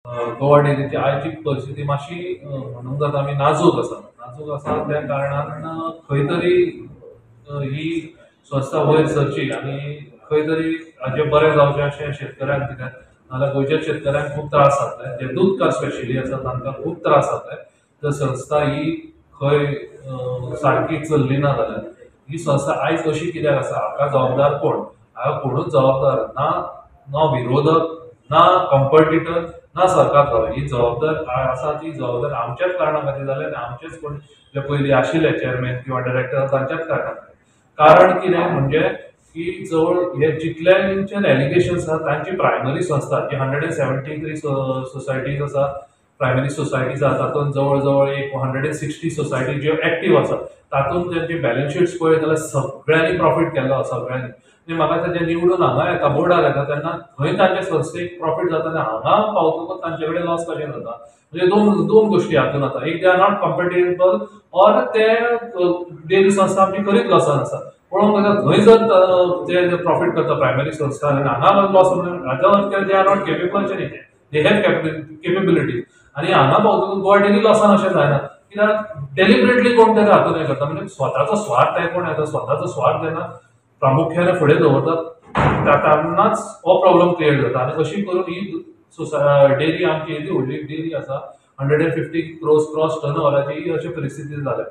गोवा डेरीची आयची परिस्थिती मातशी, म्हणूंक जाता आमी, नाजूक आसा. नाजूक आसा त्या कारणान खंय तरी ही संस्था वयर सरची आनी खंय तरी हाजें बरें जावचें अशें शेतकऱ्यांक, कित्याक नाजाल्यार गोंयच्या शेतकऱ्यांक खूब त्रास जातले. जे दूदकार स्पेशली आसा तांकां खूब त्रास जातले जर संस्था ही खंय सारकी चल्ली ना जाल्यार. ही संस्था आयज अशी कित्याक आसा, हाका जबाबदार कोण? हाका कोणूच जबाबदार ना, ना विरोधक, ना कॉम्पिटिटर, ना सरकार. ही जबाबदार आसा ती जबाबदार आमच्याच कारणा खातीर जाल्या आनी आमचेच कोण जे पयलीं आशिल्ले चेअरमॅन किंवा डायरेक्टर तांच्याच कारणां खातीर. कारण कितें म्हणजे की जवळ हे जितल्यांचेर एलिगेशन्स आसा तांची प्रायमरी संस्था जी 173 सोसायटीज आसा, प्रायमरी सोसायटीज आसा, तातूंत जवळ जवळ एक 160 सोसायटी ज्यो एक्टीव आसा, तातूंत तांची बॅलन्स शीट्स पळयत जाल्यार सगळ्यांनी प्रॉफीट केल्लो आसा, सगळ्यांनी. आनी म्हाका दिसता जे निवडून हांगा येता, बोर्डार येता, तेन्ना थंय तांचे संस्थेक प्रॉफीट जाता आनी हांगा पावतकूच तांचे कडेन लॉस कशें जाता? म्हणजे दोन दोन गोश्टी हातूंत जाता. एक, they are not compatible or ते डेअरी संस्था आमची खरीच लॉसान आसा. पळोवंक गेल्यार थंय जर ते प्रॉफीट करता प्रायमरी संस्था आनी हांगा लॉस, हाजो अर्थ they are not capable अशें न्ही, they have capability. आनी हांगा पावतकूच गोवा डेअरी लॉसान अशें जायना, कित्याक डेलिबरेटली कोण तरी हातूंत हें करता. म्हणजे स्वताचो स्वार्थ आहे कोण येता, स्वताचो स्वार्थ जेन्ना प्रामुख्याने फुडें दवरतात तेन्नाच हो प्रॉब्लम क्रिएट जाता. आनी अशी करून ही डेअरी आमची येदी व्हडली डेअरी आसा, 150 क्रोर्स क्रॉस टर्न ओवराची, ही अशी परिस्थिती जाल्या.